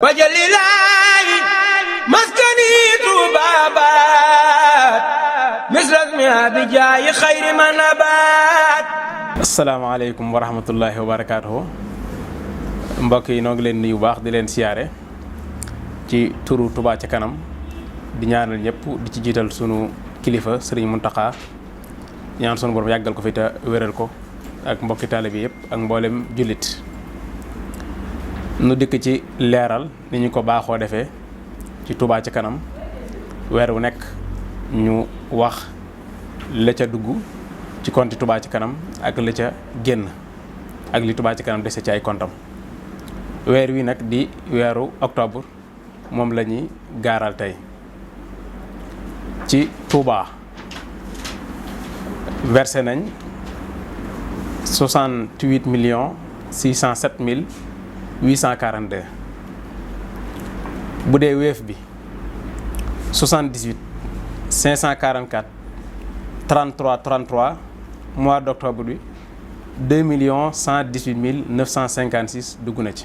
wajalilaayi maskani tuubaabaat misras mi abijaayi xayri ma nabaat. asalaamaaleykum wa rahmatullahi wa barakaatuhu. mbokk yi noo ngi leen nuyu bu baax di leen siyaare ci turu Touba ca kanam di ñaanal ñëpp di ci jiital sunu kilifa Serigne Mountakha ñaan sunu borom yàggal ko fi te wéral ko ak mbokki taalibe yëpp ak mboolem jullit. nu dikk ci leeral ni ñu ko baaxoo defee ci Touba ca kanam weer wu nekk ñu wax la ca dugg ci compte Touba ca kanam ak la ca génn ak li Touba ca kanam dese ci ay comptam. weer wi nag di weeru octobre moom la ñuy gaaral tey ci Touba versé nañ 68 millions 607 mille 842 bu dee Wave bi 78 544 33 33 mois d'octobre bi 2 millions 118 mille 956 dugg na ci.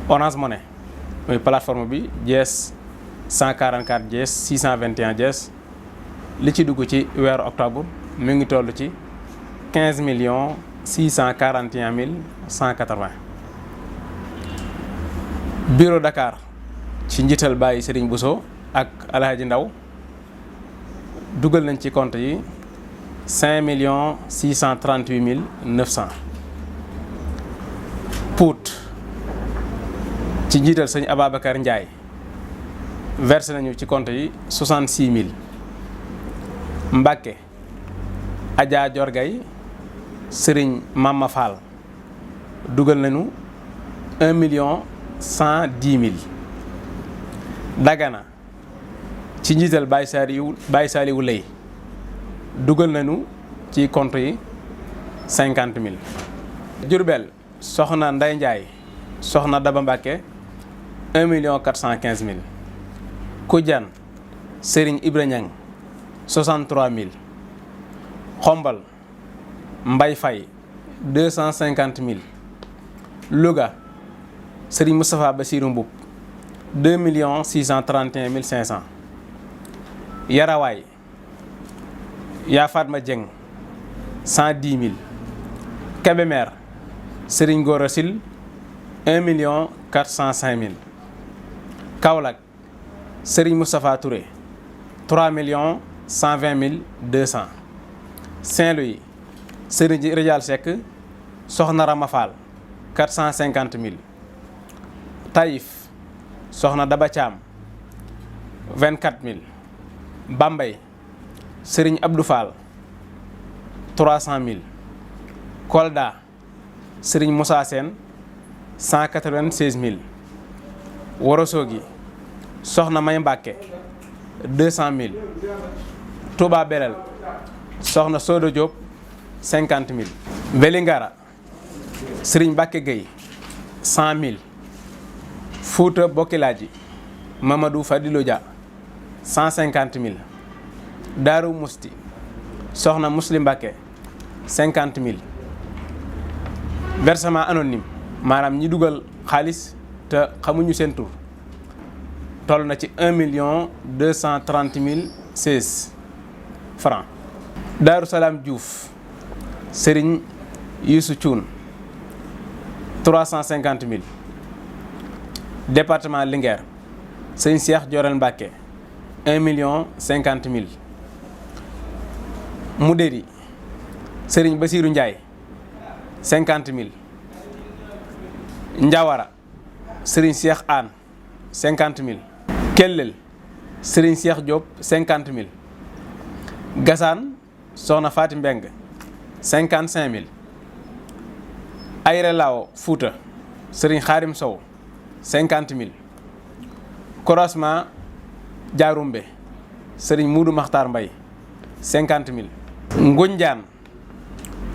Orange Money mooy plateforme bi Diès 144 Diès 621 Diès li ci dugg ci weeru octobre mi ngi toll ci 15 millions 641 mille 180. Bureau Dakar ci njiital Baye Serigne Bousso ak Alhaji Ndaw dugal nañ ci compte yi 5 millions 638 mille 900. Pout ci njiital sëñ Ababacar Ndiaye versé nañu ci compte yi 66 mille. Mbacke Adja Jorgay Serigne Mama Fall dugal nañu 1 million 110 mille. Dagana ci njiital Baye Saliou Lay dugal nañu ci compte yi 50 mille. Diourbel soxna Nday Ndiaye soxna Daba Mbacke 1 million 415 mille. Koudiane Serigne Ibra Niang 63 mille. Xombal Mbay Fay 250 mille. Louga Serigne Moustapha Bassirou Mboup 2 millions 631 mille 500. Yarawaay yaa Fatma Dieng 110 mille. Kébémer Serigne Gora Sil 1 million 405 mille. Kaolack Serigne Moustapha Touré 3 millions 120 mille 200. Saint-Louis Serigne Ridial Seck Soxna Rama Fall 450 mille. Taïf Soxna Daba Thiam 24 mille. Bambey Serigne Abdou Fall 300 mille. Kolda Serigne Moussa Sène 196 mille. Worosogi Soxna May Mbacke 200 mille. Touba Belel Soxna Sodo Diop 50 mille. Vélingara Serigne Mbacke Gueye 100 mille. Fouta Bokiladji Mamadou Fadilou Dia 150 mille. Darou Mousti Soxna Muslim Mbacke 50 mille. Versement anonyme maanaam ñi dugal xaalis te xamuñu seen tur toll na ci 1 million 230 mille 16 francs. Darou Salam Diouf Serigne Youssou Thioune 350 mille. Département Linguère Serigne Cheikh Diorel Mbacke 1 million 50 mille. Moudéri Serigne Bassirou Ndiaye 50 mille. Ndiawara Serigne Cheikh Anne 50 mille. Kellel Serigne Cheikh Diop 50 mille. Gassane Soxna Fatim Mbeng 55 mille. Ayré Lao Fouta Serigne Khadim Sow 50 mille. Korosma Diaroumbe Serigne Moudou Makhtar Mbaye 50 mille. Ngunjaan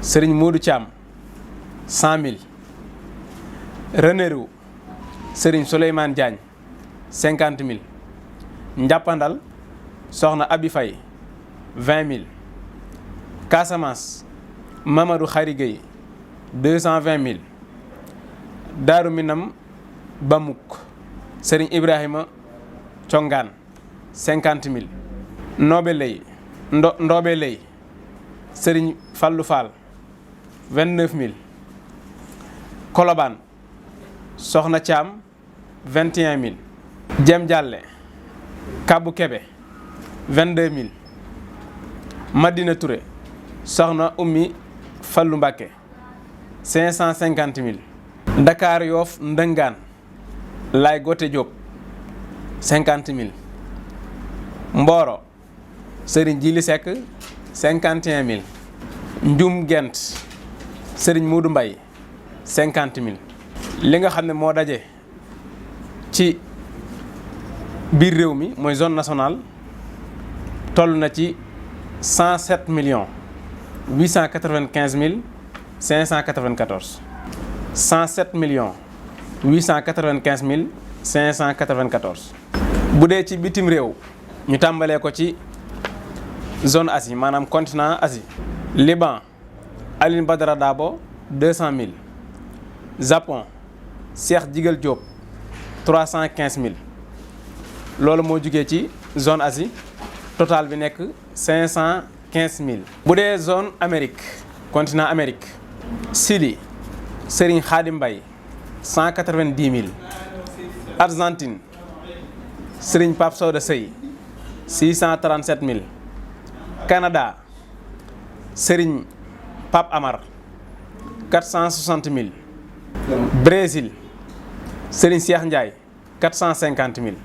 Serigne Modou Thiam 100 mille. Ranérou Serigne Souleymane Diagne 50 mille. Ndiapandal Soxna Abi Faye 20 mille. Casamance Mamadou Khary Gueye 220 mille. Darou Minam Bamuk Serigne Ibrahima Congaan 50 000 Noobe Lay Ndoobe Lay Serigne Fallou Fall 29 000 Kolobaan Soxna Thiam 21 000 Jem Dialle Kabou Kebe 22 000 Madina Touré Soxna Ummi Fallou Mbacké 550 000 Dakar Yoff Ndëngaan Lay Gote Diop 50 000 Mboro Serigne Djili Seck 51 000 Ndioum Gent Serigne Moudou Mbaye 50 000 li nga xam ne moo daje ci biir réew mi mooy zone nationale toll na ci 107 millions 895 mille 594 107 millions 895 mille 594 bu dee ci bitim réew ñu tàmbalee ko ci zone Asie maanaam continent Asie Liban Aline Badara Dabo 200 000 Japon Cheikh Jigal Diop 315 000 loolu moo jugee ci zone Asie total bi nekk 515 000 bu dee zone Amérique continent Amérique Chili Serigne Khadim Mbaye 190 000 Argentine Serigne Pape Soda Sey 637 000 Canada Serigne Pape Amar 460 000 Brésil Serigne Cheikh Ndiaye 450 000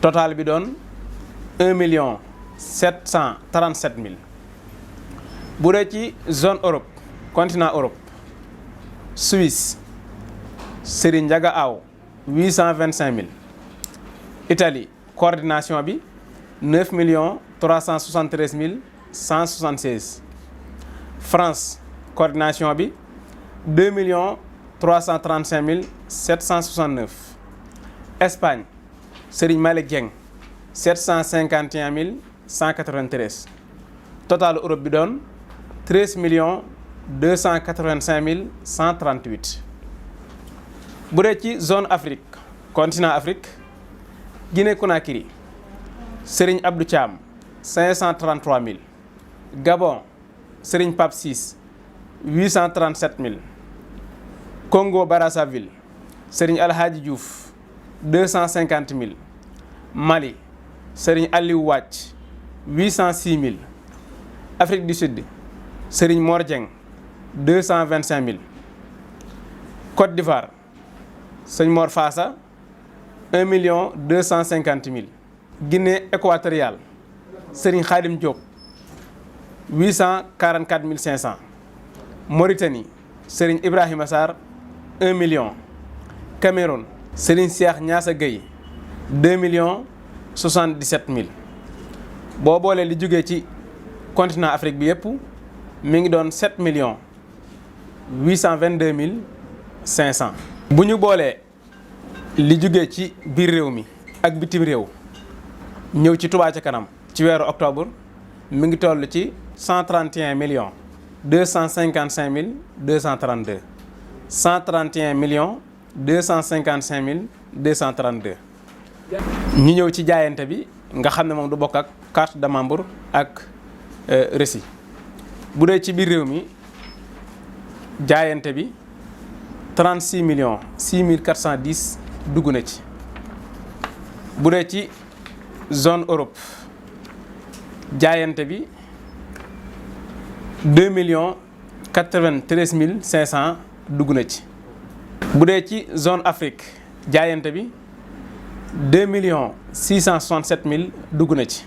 total bi doon 1 737 000 bu dee ci zone Europe continent Europe Suisse Serigne Ndiaga Aw 825 000 Italie coordination bi 9 373 176 France coordination bi 2 335 769 Espagne Serigne Malick Dieng 751 193 total Europe bi doon 13 285 138 bu dee ci zone Afrique continent Afrique Guinée Conakry Serigne Abdou Thiam 533 000 Gabon Serigne Pape Ciss 837 000 Congo Brazzaville Serigne Alhaji Diouf 250 000 Mali Serigne Aliou Wàcc 806 000 Afrique du Sud Serigne Mor Dieng 225 000 Côte d'Ivoire Serigne Mor Fassa 1 250 000 Guinée équatoriale Serigne Khadim Diop 844 500 Mauritanie Serigne Ibrahima Sarr 1 million Cameroun Serigne Cheikh Niassa Gueye 2 77 000 boo boolee li jógee ci continent Afrique bi yëpp mi ngi doon 7 822 500 bu ñu boolee li jógee ci biir réew mi ak bitim réew ñëw ci Touba ca kanam ci weeru octobre mi ngi toll ci 131 255 232 131 255 232 ñu ñëw ci jaayante bi nga xam ne moom du bokk ak carte de membre ak récit bu dee ci biir réew mi jaayante bi 36 6 410 dugg na ci bu dee ci zone Europe jaayante bi 2 93 500 dugg na ci bu dee ci zone Afrique jaayante bi 2 667 dugg na ci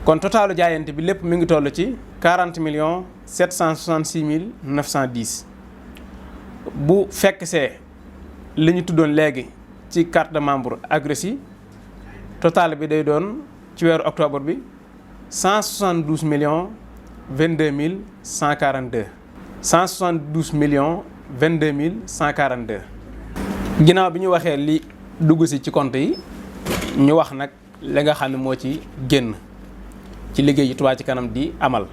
kon totalu jaayante bi lépp mi ngi toll ci 40 766 910 bu fekk see li ñu tuddoon léegi ci carte de membre ak récit total bi day doon ci weeru octobre bi 172 22 142 172 22 142 ginnaaw bi ñu waxee li dugg si ci compte yi ñu wax nag li nga xam ne moo ci génn ci liggéey yi Touba ci kanam di amal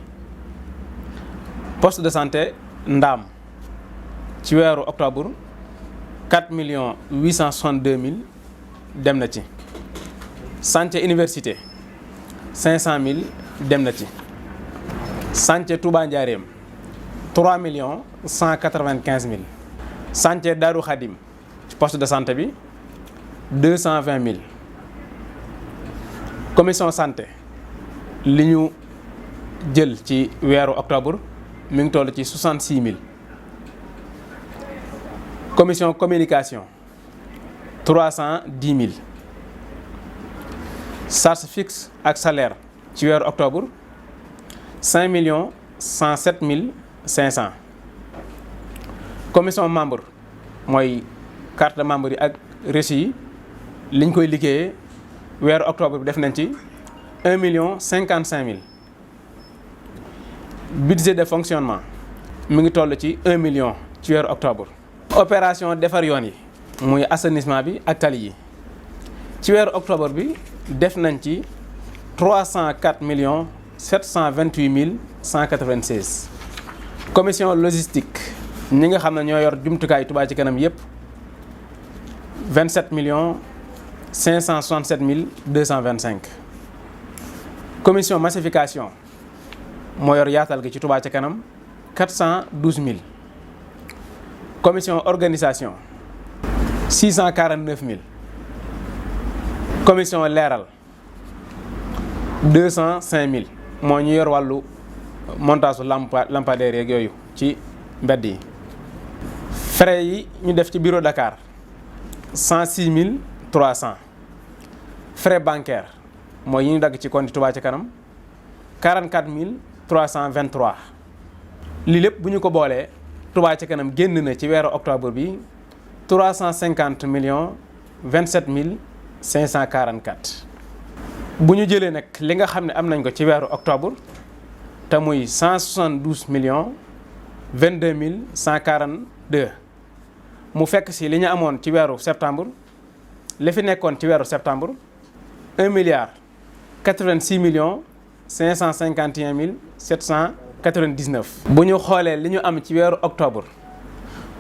poste de santé Ndaam ci weeru octobre 4 millions 862 mille dem na ci. Santé université 500 000 dem na ci. Santé Touba Ndiarème 3 millions 195 mille. Santé Darou Khadim ci poste de santé bi 220 000. Commission santé li ñu jël ci weeru octobre mi ngi toll ci 66 000. Commission communication 310 000. Charge fixe ak salaire ci weeru octobre 5 millions 107 mille 500. Commission membre mooy carte de membre yi ak reçu yi liñ koy liggéeyee weeru octobre bi def nañ ci 1 million 55 mille. Budget de fonctionnement mi ngi toll ci 1 million ci weeru octobre. Opération defar yoon yi muy assainissement bi ak tali yi ci weeru octobre bi def nañ ci 304 millions 728 mille 196. Commission logistique ñi nga xam ne ñoo yor jumtukaay Touba ci kanam yépp 27 millions 567 mille 225. Commission massification moo yor yaatal gi ci Touba ci kanam 412 mille. Commission organisation 649 mille. Commission leeral 205 mille moo ñu yor wàllu montage lampadaire yeeg yooyu ci mbedd yi. Frais yi ñu def ci bureau Dakar 106 300. Frais bancaire mooy yi ñu dagg ci compte Touba ci kanam 44 323. lii lépp bu ñu ko boolee Touba ci kanam génn na ci weeru octobre bi 350 millions 27 mille 544. bu ñu jëlee nag li nga xam ne am nañ ko ci weeru octobre te muy 172 millions 22 mille 142 mu fekk si li ñu amoon ci weeru septembre li fi nekkoon ci weeru septembre 1 milliard 86 millions 551 mille 799. bu ñu xoolee li ñu am ci weeru octobre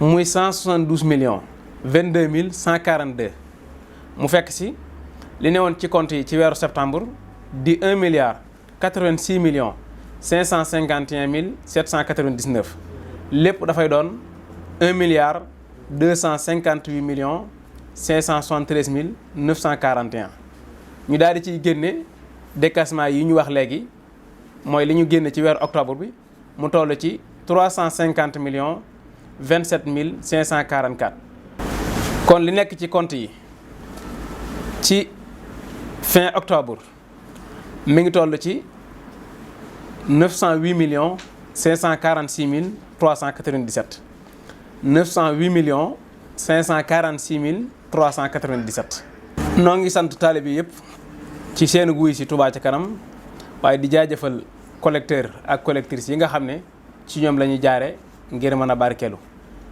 muy 172 millions 22 mille 142 mu fekk si li newoon ci compte yi ci weeru septembre di 1 milliard 86 millions 551 mille 799 lépp dafay doon 1 milliard 258 millions 573 mille 941. ñu daal di ciy génne décaissement yi ñu wax léegi mooy li ñu génne ci weeru octobre bi mu toll ci 350 millions 27 mille 544. kon li nekk ci compte yi ci fin octobre mi ngi toll ci 908 millions 546 mille 397. 908 millions 546 mille 397. noo ngi sant taalibe bi yëpp ci seen guy si Touba ca kanam waaye di jaajëfal collecteur ak collectrices yi nga xam ne ci ñoom la ñuy jaare ngir mën a barkeelu.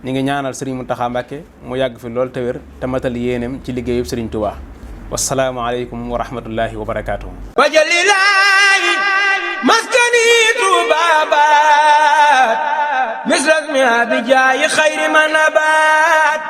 ñu ngi ñaanal Serigne Mountakha Mbacké mu yàgg fi lool te wér te matal yéeneem ci liggéeyub Serigne Touba. wassalaamu aleykum wa rahmatullahi wa barakaatuhu. wajalilaahi maskani tubabat misras mi abijaayi xayri man abat